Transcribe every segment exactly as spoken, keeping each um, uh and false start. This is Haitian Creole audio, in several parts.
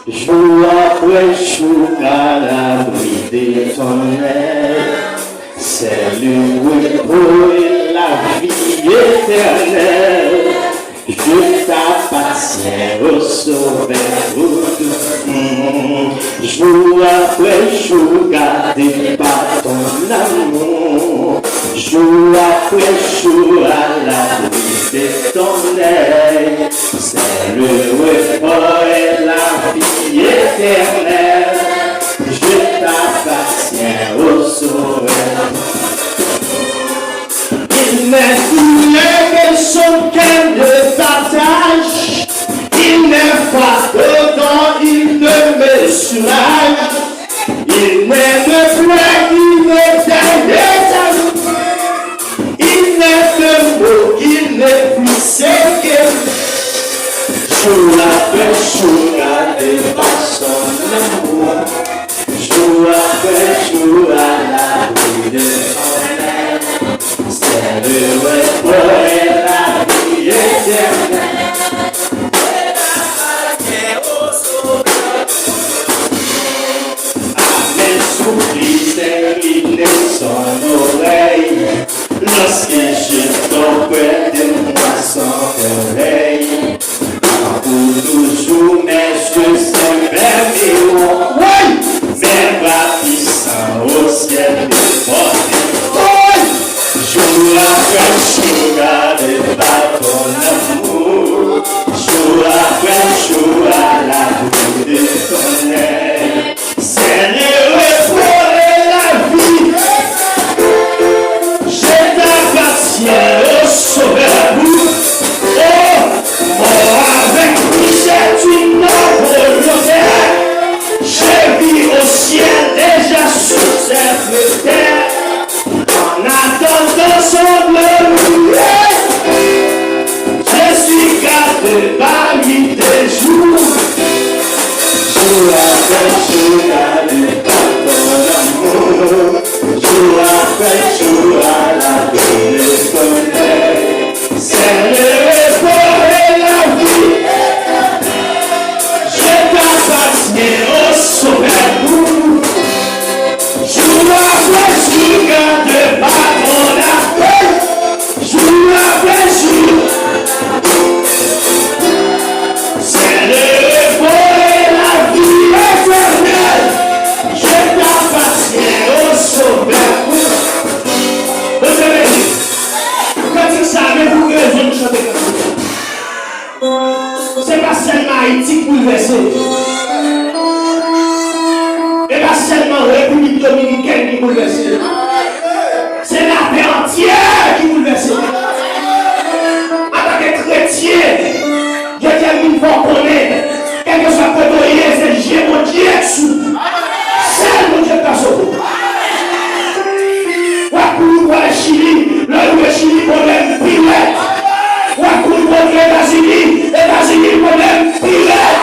Jour après jour à l'abri de ton aile, c'est le repos et la vie éternelle. Je t'appartiens, au Sauveur, pour tout. Jour après jour, gardé par ton amour. Jour après jour, à l'abri de ton œil. C'est le repos et la vie éternelle. Je t'appartiens, au Sauveur. Il n'est plus rien que son cœur ne partage. Il n'est pas dedans, il ne me soulage. Il n'est de pleurs qui ne daigne éteindre. Il n'est de mots qui ne puisse séquer. Jour après jour, gardé par son amour. Jour après jour, à l'abri de son aile. C'est le repos et la vie éternelle. Après souffrir, tèrminer son oreille. Lorsqu'un jeton près de moi s'en réveille, pour toujours mes yeux s'émerveilleront. Oui. Mes bras puissants au ciel me porteront. Oui. Jour après jour, gardé par ton amour. Jour après jour, à l'abri de ton aile. C'est le repos et la vie. Je t'appartiens, au Sauveur. Oh, mort avec lui, c'est une mort volontaire. Je vis au ciel déjà sur cette terre. En attendant son glorieux, je suis gardé par lui de jour. Jour après jour, gardé par ton amour. Jour après jour, à l'abri de ton œil. C'est le repos et la vie. Je t'appartiens, au Sauveur. Jour après jour, gardé par ton amour. Jour après jour, c'est le repos et la vie éternelle. Je t'appartiens, au Sauveur. Bondye beni. Kantik sa, men pou rezon nou chante kantik sa. Se pa sèlman Ayiti k boulvèse. E pa sèlman Repiblik Dominikèn ki boulvèse. Se latè antyè ki boulvèse. Antanke kretyen, Jezi a vin fè w konnen, kèlkeswa kote w ye, se je Bondye k sou ou. Sèl Bondye k ka sove w. W ap kouri pou w al Chili, lè w rive Chili, pwoblèm pi rèd. W ap kouri pou w antre Etazini, Etazini, pwoblèm pi rèd.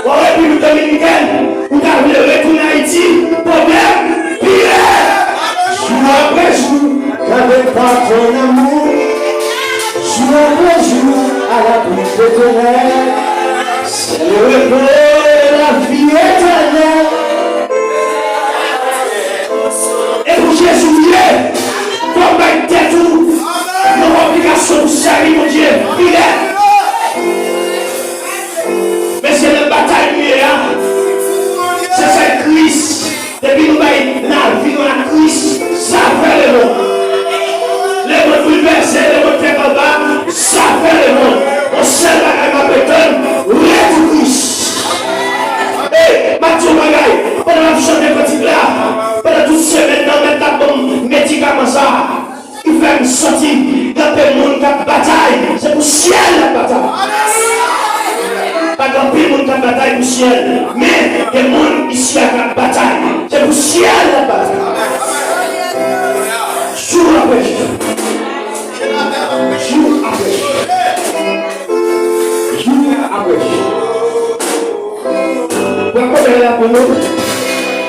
Ou Repiblik Dominikèn, ou ta vle retounen Ayiti, pwoblèm pi rèd. Jou apre jou, gardé par ton amour. Jour après jour, à l'abri de ton aile. C'est le repos et la vie éternelle. E pou Jezi w ye, fò w bay tèt ou yon oblikasyon pou sèvi Bondye fidèl. Mesye, nan batay nou ye a, se sèl Kris. Depi nou bay lavi nou a Kris, sa fè lemonn. Lemonn boulvèse, lemonn fè kòba, sa fè lemonn. Yon sèl bagay m ap etann, retou Kris. Ey, m ap di yon bagay, pandan m ap chante kantik la, pandan tout semèn nan, mèt la ban m medikaman sa. Ki fè m santi gen anpil moun k ap batay, se pou syèl y ap batay. Pa gen anpil moun k ap batay pou syèl, men gen moun isi a k ap batay, se pou syèl y ap batay. Jou apre jou. Jou apre jou. Jou apre jou. Pran kòmè la pou nou.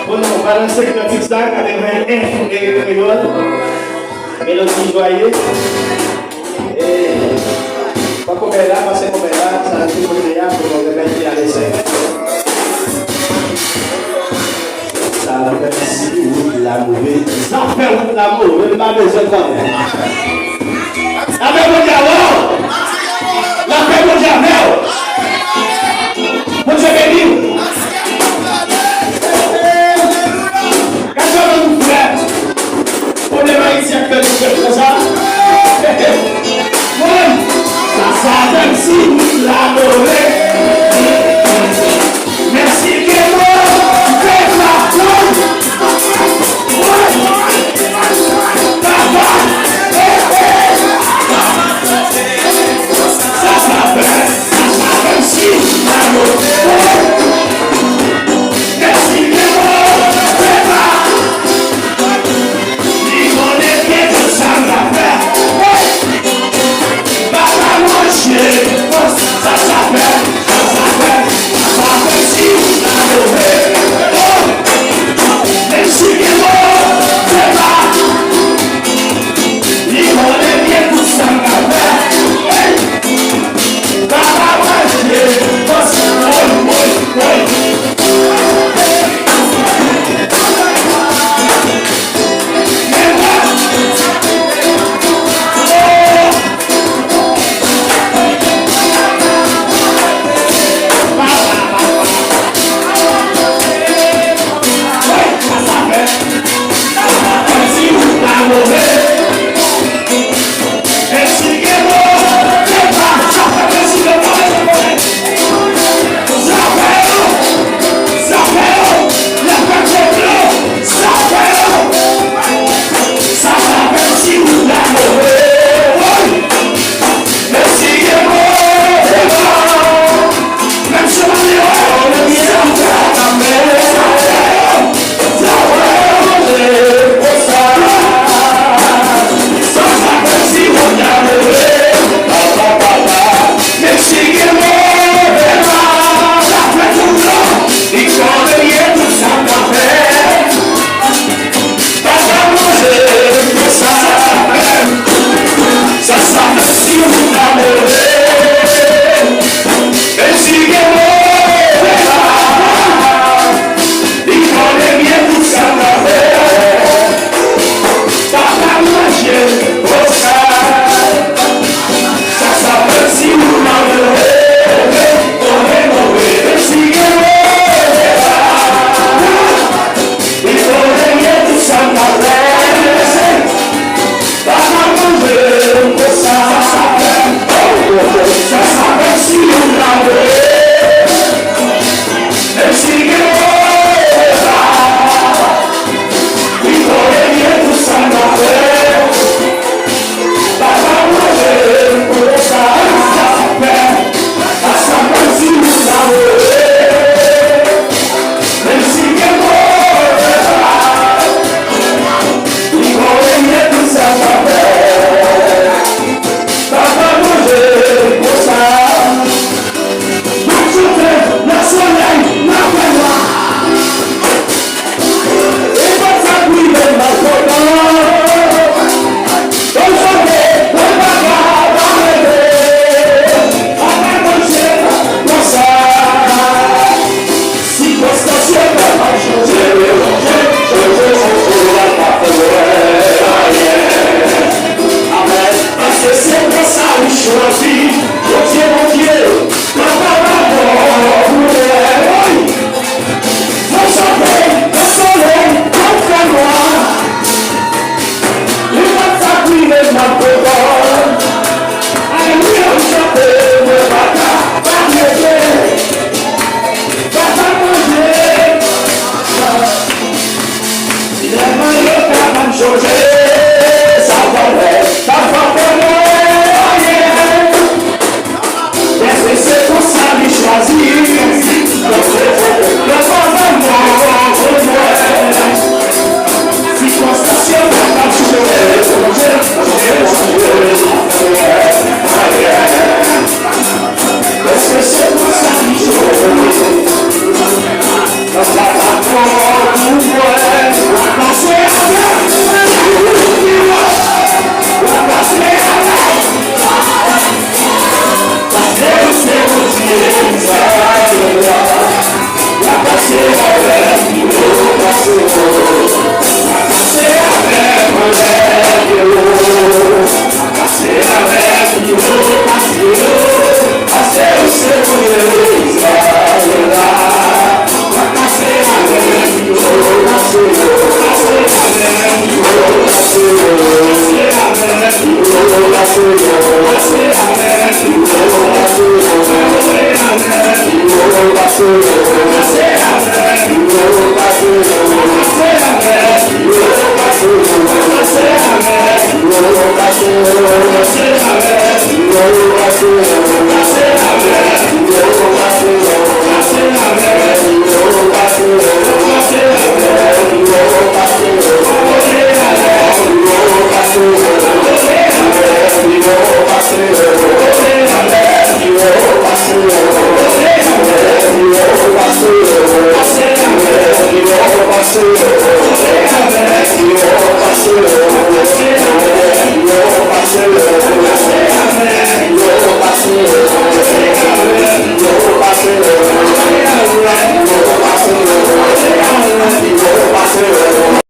Pou nou balanse kantik sa, katreven en pou Eric Créole. Melodi jwaye. E, pran kòmè. Pase konpè la, sa ki monte a pou nou remèt li a desè. Sa la fè si wout la move. Sa fè wout la move, m pa bezwen konnen. Lapè Bondye avè w. Lapè Bondye avè w. Bondye beni w. Gade sa nan nou frè. Pwoblèm Ayiti ap fè nou fè konsa. Woy! Sa, sa fè m si wout la move. Mèsi ke Bondye fè m la. Woy! Woy! Papa! Sa, sa fè, sa, sa fè m si wout la move. Mèsi ke Bondye fè m la. Li konnen byen tout sa m ap fè. Papa manje, sa, sa fè.